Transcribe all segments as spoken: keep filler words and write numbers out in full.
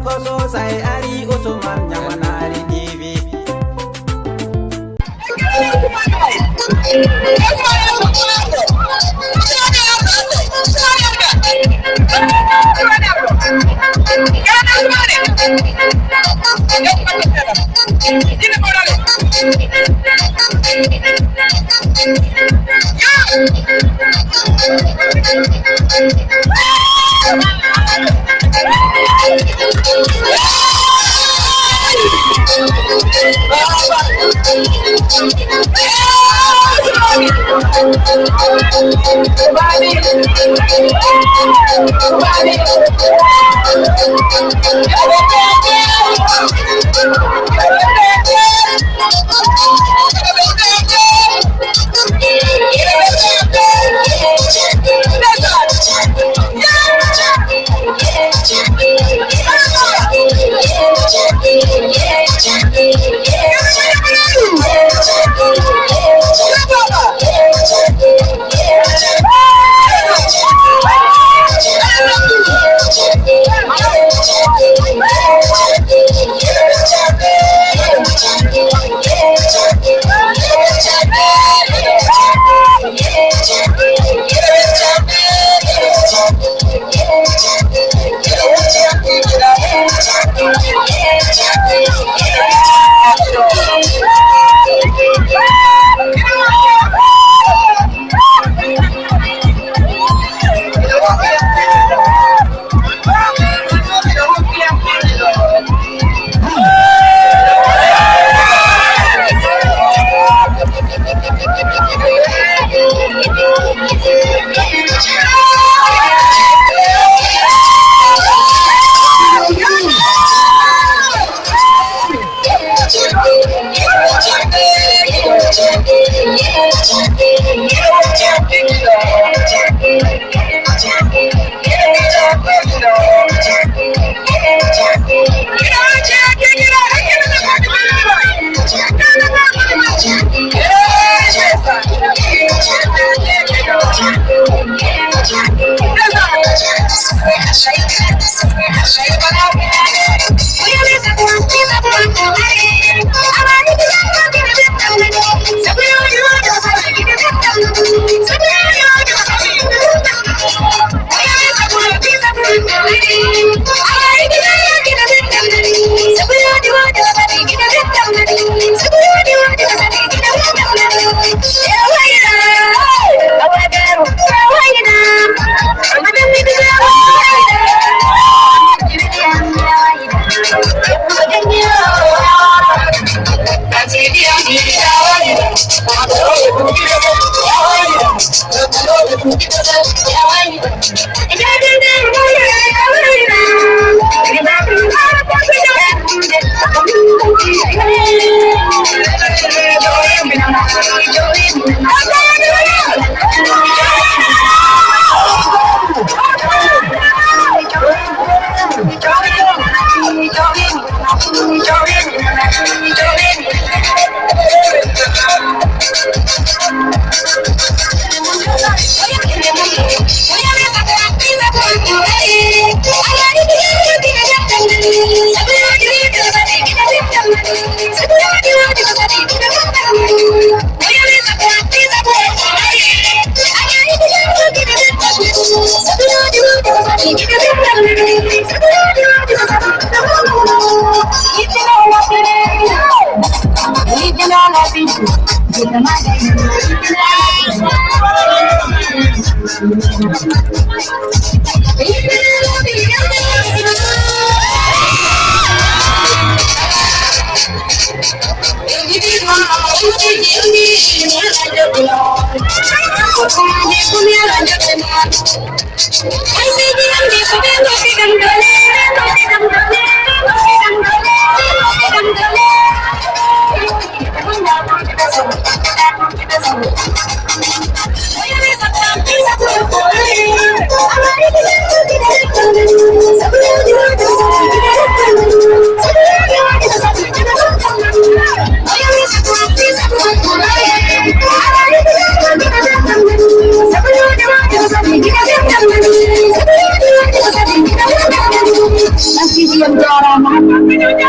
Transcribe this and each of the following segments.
Ko sosay ari Usman Ɲamanaari T V.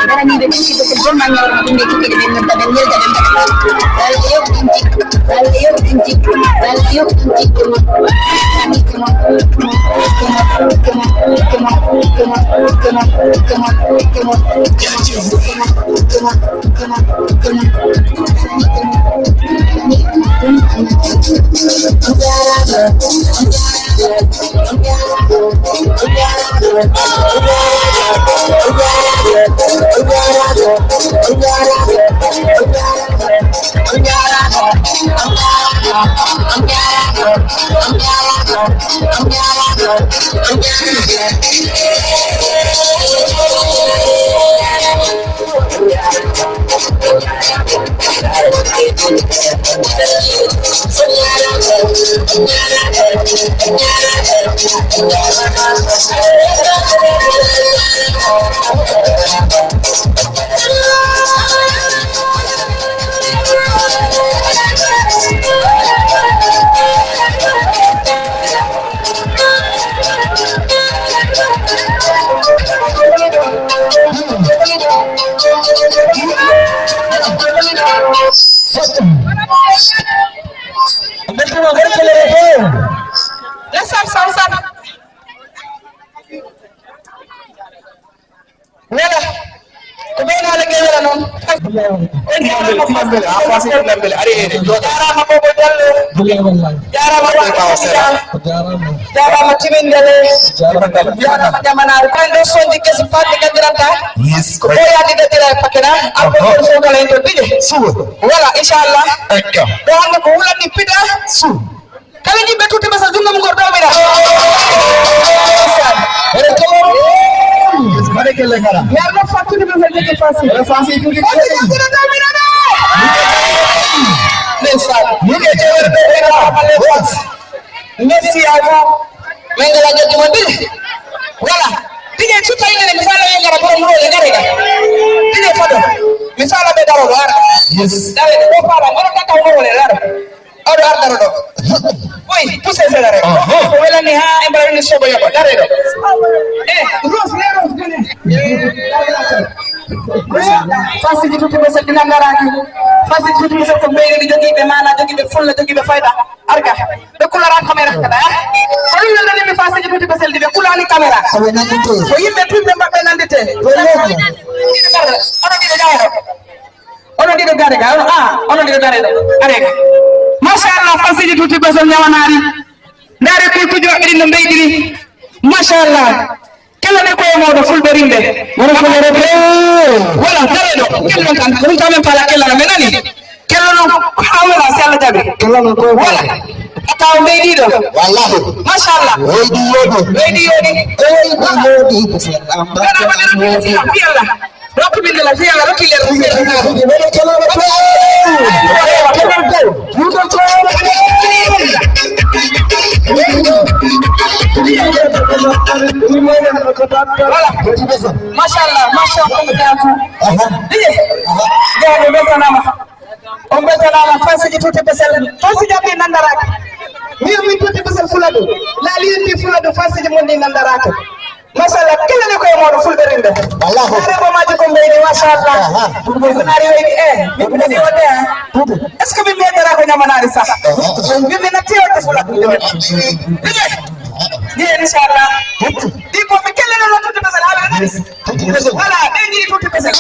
Daraniiɓe ɓen, sibu ko jomma ñawrama ɗum, ɓe kikiiɗe ɓen, nodda ɓen, nelda ɓen, kadi. Walla yewtinti, walla yewtinti, walla yewtinti, come on. Ndeysaan, sawsat. Nela. Ko ɓeynaale Gewela noon. On jaaraama Fass. Lambele, a Fass Lambele, ari e jooɗo. Jaaraama Bobo Diallo. Jaaraama Fass. Jaaraama. Jaaraama Timindele. Jaaraama Ɲamanaari. Ko en ɗo sonji kesi paɗɗi nganndiranta. Yes. Ko ɓooyaade daddira e pakena. Abbo Oho. Fof kala en ɗo ɗiɗi. Suwa. Voilà, inchallah. Ekka. Ɗo hannde ko wulani piɗa. Suwa. Kala yimɓe Tuuti Besel, junngo mum ngor ɗo mi ɗa. Ere kala. Yes, mbaɗe kelle kala. Mi arno fat Tuuti Besel jogii Fass. Ere Fass Tuuti Fass Besel. Jogii ɗo mi ɗa. Ndeysaan. Yimɓe jewere ɗo mi ɗa. Merci à vous. Min ngala joddi mon ɗiɗi. Voilà. Ɗiɗi cuta ine ne mi fala yo ngara borom role ngare ga. Ɗiɗi foto. Mi fala ɓe daro ɗo ara. Yes. Dare ɗo fala ngoro kaka ngoro le ara. Oɗo ardaro ɗo. Oy, poussez ça dare. Aha. Ko welani ha e mbaɗa ni sobo yoɓa. Dare ɗo. Eh, Rose, ne Rose, gane. Fassiji Tuuti Besel ɗi nangaraki. Fassiji Tuuti Besel ko mbeyɗe ɗi jogiiɓe maana, jogiiɓe fulla, jogiiɓe fayda. Arga. Ɓe kulara kamera kada. Ko ɗum nandanimi Fassiji Tuuti Besel ɗi ɓe kulani kamera. Ko ɓe nandite. Ko yimɓe tun ɓe mbaɗɓe nandite. Ko yimɓe. Oɗo ɗiɗo jawro. Onon ɗiɗo gare ga, onon, ah, onon ɗiɗo gare ɗo. Are ga. Machallah, Fassiji Tuuti Besel Ɲamanaari. Ndaare kultuji maɓɓe ɗin no mbeyɗiri. Machallah. Kella ne koye mooɗo fulɓe rimɓe. Wona ko wona ko. Voilà, dare ɗo. Kella non tan. Ko ɗum tan men paala kella no men nani. Kella non hawla si Allah jaɓi. Kella non koye. Voilà. Ataw mbeyɗi ɗo. Wallahi. Machallah. Weydi yooɗi. Weydi yooɗi. Weydi yooɗi. Wala wala fi Allah. Rokku min la fi Allah, rokki ler. Voilà. Machallah, machallah. Aha. Dige. Aha. Dige, ɓe weltanama. On beltanaama Fassiji Tuuti Besel. Fassiji aɓɓi nanndaraaki. Min min Tuuti Besel Fuladu. Laali yimɓe Fuladu Fassiji mon ɗi nanndaraaki. Machallah, kelle ne koye mooɗo fulɓe rimɓe. Allahu. Are bo maaji ko mbeydi, machallah. Aha. Ko naari weydi, eh, min mbiyata wonde, eh. Est-ce que min mbiyata ko Ɲamanaari sah? Aha. Min mi natti wonde Fuladu. Ni, inchallah. Ɗi ko mi kelle no Tuuti Besel haala. Voilà, ɓe njii Tuuti Besel.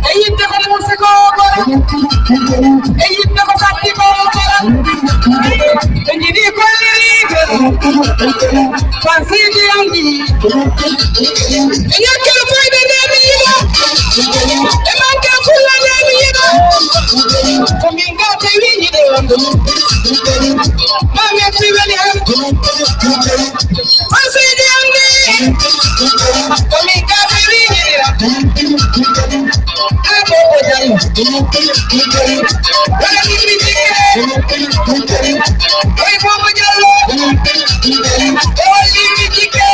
E yiɗde ko muusi ko gora, e yiɗde ko satti ko gora, e yiɗi ko liri gora. Fansiiji am ɗi, e ñakkere fayda nde mi yiɗa, e manque fulla nde mi yiɗa. Ko min gata wiñide on, ma metti weli am. Fansiiji am ɗi, ko min gata wiñidira. Haa Bobo Jallo. Wala ɗimmi jikke. Oye Bobo Jallo. O wallimi jikke.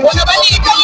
Wona bani kam.